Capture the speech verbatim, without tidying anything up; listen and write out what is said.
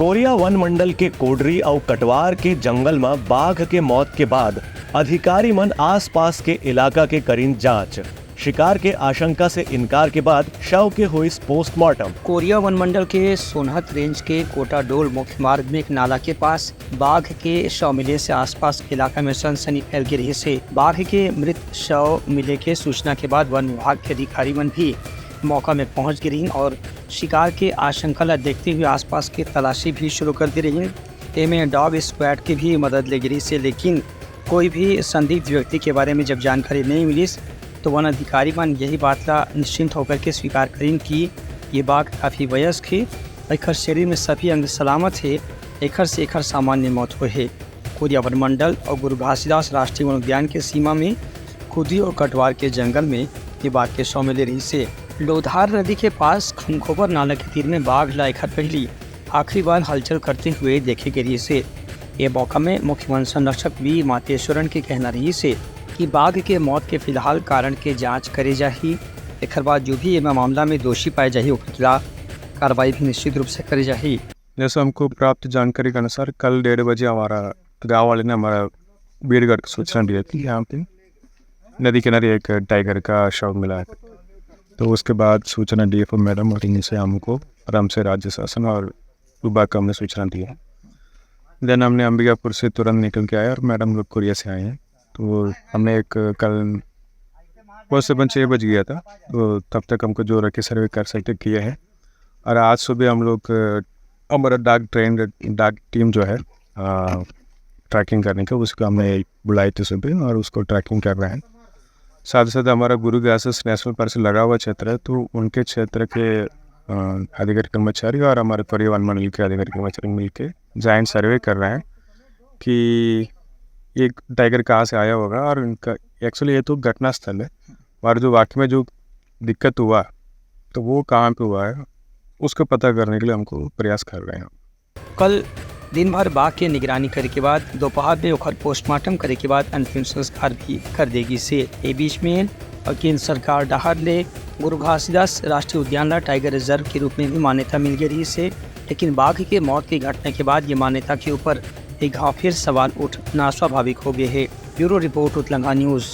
कोरिया वन मंडल के कोडरी अउ कटवार के जंगल म बाघ के मौत के बाद अधिकारी मन आसपास के इलाका के करिन जांच। शिकार के आशंका से इनकार के बाद शव के होइस पोस्टमार्टम। कोरिया वन मंडल के सोनहत रेंज के कोटाडोल मुख्य मार्ग में एक नाला के पास बाघ के शव मिले से आसपास के इलाका में सनसनी फैल गे रहिस हे। बाघ के मृत शव मिले के सूचना के बाद वन विभाग के अधिकारी मन भी मौका में पहुंच गे रहिन और शिकार के आशंका ला देखते हुए आसपास के तलाशी भी शुरू कर दे रहिन। एमे डॉग स्क्वाड के भी मदद ले गे रहिस हे, लेकिन कोई भी संदिग्ध व्यक्ति के बारे में जब जानकारी नहीं मिलिस, तो वन अधिकारी मन यही बात ला निश्चिंत होकर के स्वीकार करिन कि ये बाघ काफी वयस्क हे, एकर शरीर में सभी अंग सलामत हे, एकर से एकर सामान्य मौत होए हे। कोरिया वन मंडल और गुरु घासीदास राष्ट्रीय वन उद्यान के सीमा में कुदी और कटवार के जंगल में ये बाघ के शव मिले रहिस हे। लोधार नदी के पास खंखोबर नाला के तीर में बाघ ला एखर पहली आखिरी बार हलचल करते हुए देखे गे रहिस हे। ये मौका में मुख्य वन संरक्षक वी मातेश्वरन के कहना रहिस हे कि बाघ के मौत के फिलहाल कारण के जांच करे जाही। एखर बाद जो भी एमा मामला में दोषी पाए जाही, ओकर खिलाफ कार्रवाई भी निश्चित रूप से करे जाही। जैसे हमको प्राप्त जानकारी के अनुसार, कल डेढ़ बजे हमारा गांव वाले ने हमारा बीरगढ़ को सूचना दिया कि यहाँ पे नदी किनारे एक टाइगर का शव मिला है। तो उसके बाद सूचना डीएफओ मैडम और इनसे हमको आराम से राज्य शासन और विभाग को हमने सूचना दी है। देन हमने अंबिकापुर से तुरंत निकल के आए और मैडम लोग कोरिया से आए हैं। तो हमने एक कल वो सुबह छः बज गया था, तो तब तक हमको जो रखे सर्वे कर सकते किए हैं। और आज सुबह हम लोग, अ, हमारा डॉग ट्रेन, डॉग टीम जो है, अ, ट्रैकिंग करने का, उसको हमने बुलाई थी सुबह और उसको ट्रैकिंग कर रहे हैं। साथ ही साथ हमारा गुरु घासीदास नेशनल पार्क से लगा हुआ क्षेत्र है, तो उनके क्षेत्र के, अ, अधिकारी कर्मचारी और हमारे कोरिया वन मंडल के अधिकारी कर्मचारी मिलके जॉइंट सर्वे कर रहे हैं कि ये टाइगर कहाँ से आया होगा और इनका, एक्चुअली ये तो घटना स्थल है, और जो वाकई में जो दिक्कत हुआ तो वो कहाँ पे हुआ है, उसको पता करने के लिए हमको प्रयास कर रहे हैं। कल दिन भर बाघ के निगरानी करे के बाद दोपहर में ओखर पोस्टमार्टम करे के बाद अंतिम संस्कार भी कर दे गिस हे। ए बीच में केंद्र सरकार डहार ले गुरु घासीदास राष्ट्रीय उद्यान ला टाइगर रिजर्व के रूप में भी मान्यता मिल गे रहिस हे, लेकिन बाघ के मौत के घटना के बाद ये मान्यता के ऊपर एक घाव फिर सवाल उठना स्वाभाविक हो गए हे। Bureau report, Utlangha news.